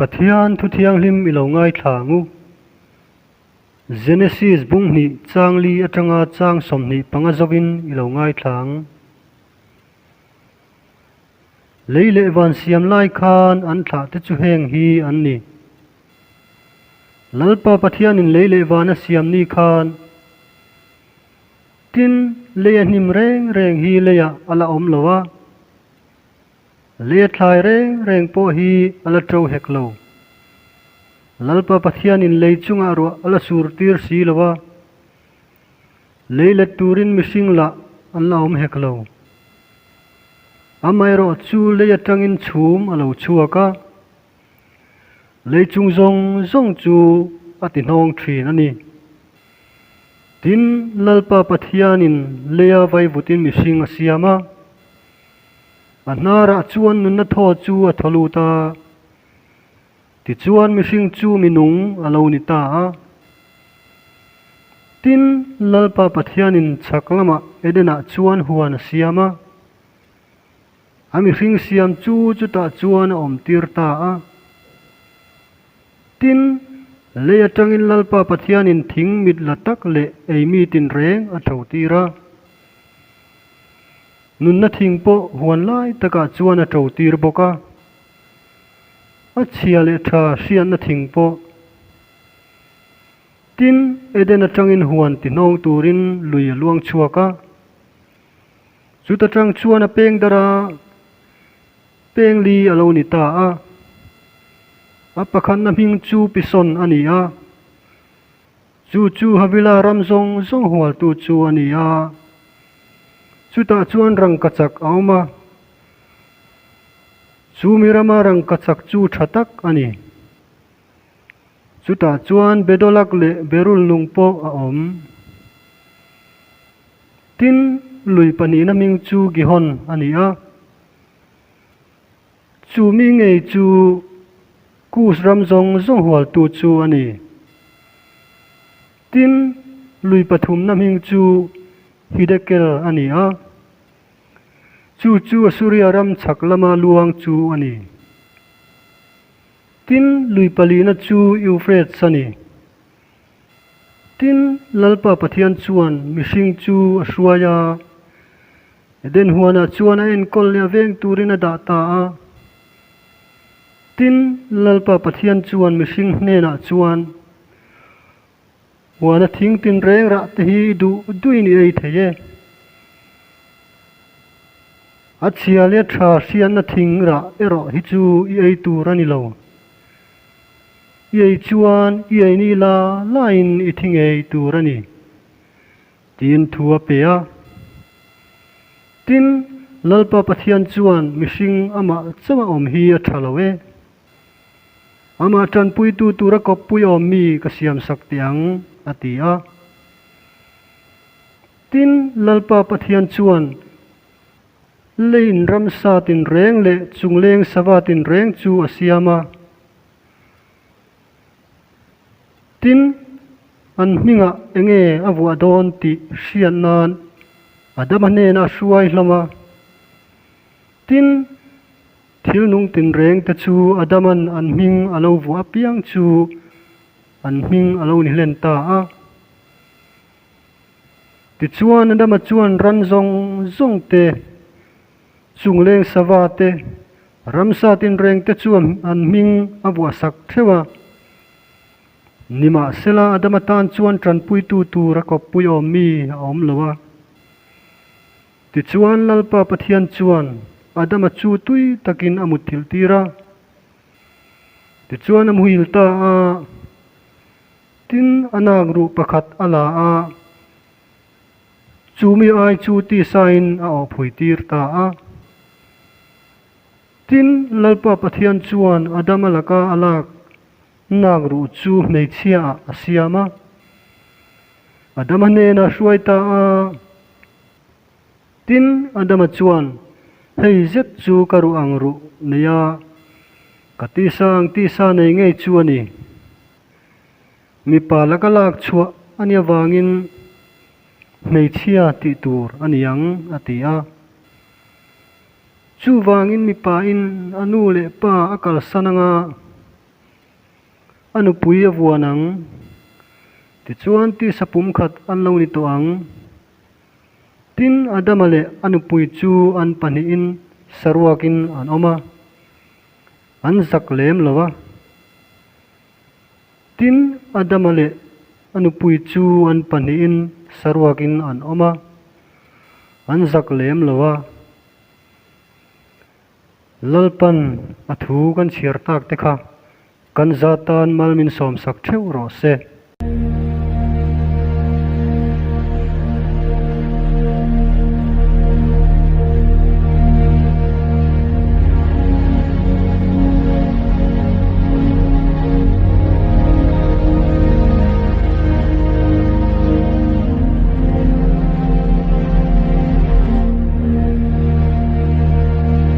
Pathian thu thianghlim i lo ngaithla ang u. Genesis bung hnih chang li atanga chang 25 zovin i lo ngaithla ang. Lei leh van siam lai khan an thlah te chu heng hi an ni. Lalpa Pathianin lei leh van a siam ni khan tin lei a hnim reng reng hi leiah a la awm lo a. Lei a thlai reng reng pawh hi a la ṭo hek lo. Lalpa Pathianin lei chungah ruah a la sur tir si lo a, lei let turin mihring lah an la awm hek lo. Amaherawh chu lei aṭangin chhum a lo chhuak a, lei chung zawng zawng chu a ti hnawng ṭhin a ni. Tin, Lalpa Pathianin leia vaivutin mihring a siam a. A hnarah chuan nunna thaw chu a thaw lut a, tichuan mihring chu mi nung a lo ni ta a. Tin, Lalpa Pathianin chhak lamah Edenah chuan huan a siam a, a mihring siam chu chutah chuan a awmtir ta a. Tin, lei atangin Lalpa Pathianin thing mit la tak leh ei mi tinreng a ṭotir a. Nunna thing pawh huan lai takah chuan a ṭo tir bawk a, a chhia leh ṭha hriatna thing pawh. Tin, Eden aṭangin huan ti hnawng turin lui a luang chhuak a, chuta ṭang chuan a peng dar a, peng li a lo ni ta a. A pakhatna hming chu Pison a ni a. Chu chu Havila ram zawng zawng hualtu chu a ni a, chutah chuan rangkachak a awm a, chu mi rama rangkachak chu tha tak a ni. Chutah chuan Bedolak leh Berul lung pawh a awm. Tin, lui pahnihna hming chu Gihon a ni a, chu mi ngei chu Kus ram zawng zawng hualtu chu a ni. Tin, lui pathumna hming chu Hidekel a ni a, chu chu Assuria ram chhak lama luang chu a ni. Tin, lui palina chu Eufrates a ni. Tin, Lalpa Pathian chuan mihring chu a hruai a, Eden huanah chuan a enkawl leh a veng turin a dah ta a. Tin, Lalpa Pathian chuan mihring hnenah chuan, Huana thing tinreng rah te hi i duh duhin i ei thei e. A chhia leh tha hriatna thing rah erawh hi chu i ei tur a ni lo. I ei chuan i ei ni la laiin i thi ngei tur a ni. Tiin thu a pe a. Tin, Lalpa Pathian chuan mihring amah chauh a awm hi a tha lo e. Amah tanpuitu tura kawppui awm mi ka siamsak teh ang, a ti a. Tin, Lalpa Pathian chuan leiin ramsa tinreng leh chungleng sava tinreng chu a siam a. Tin, an hmingah enge a vuah dawn tih hriat nan Adama hnenah a hruai hlawm a. Tin, thil nung tinreng te chu Adaman an hming a lo vuah apiang chu an hming a lo ni hlen ta a. Tichuan Adama chuan ran zawng zawng te, chungleng sava te, Ramsa tinreng te chu an hming a vuah sak theuh a. Nimahsela Adama tan chuan tanpuitu tur a kawppui awm mi a awm lo a. Tichuan Lalpa Pathian chuan Adama chu tui takin a mutthilh tir a. Tichuan a muhil ta a, tin a nak ruh pakhat a la a, Chu mi ai chu tisain a awhphui tir ta a. Tin, Lalpa Pathian chuan Adama laka a lak nak ruh chu hmeichhiaah a siam a. Adama hnenah hruai ta a. Tin, Adama chuan, Hei zet chu ka ruh ang ruh nei a, ka tisa ang tisa nei ngei chu a ni. Mipa laka lak chhuah a nih avangin hmeichhia tih tur a ni ang, a ti a. Chuvangin mipain a nu leh pa a kalsan anga. A nupui a vuan ang. Tichuan tisa pumkhat an lo ni tawh ang. Tin, Adama leh a nupui chu an pahnihin saruakin an awm a, an zak lem lo a. Tin, Adama leh a nupui chu an pahnihin saruakin an awm a, an zak lem lo a. Lalpan a thu kan chhiar tak te kha kan za tan mal min sawmsak theuh rawh se.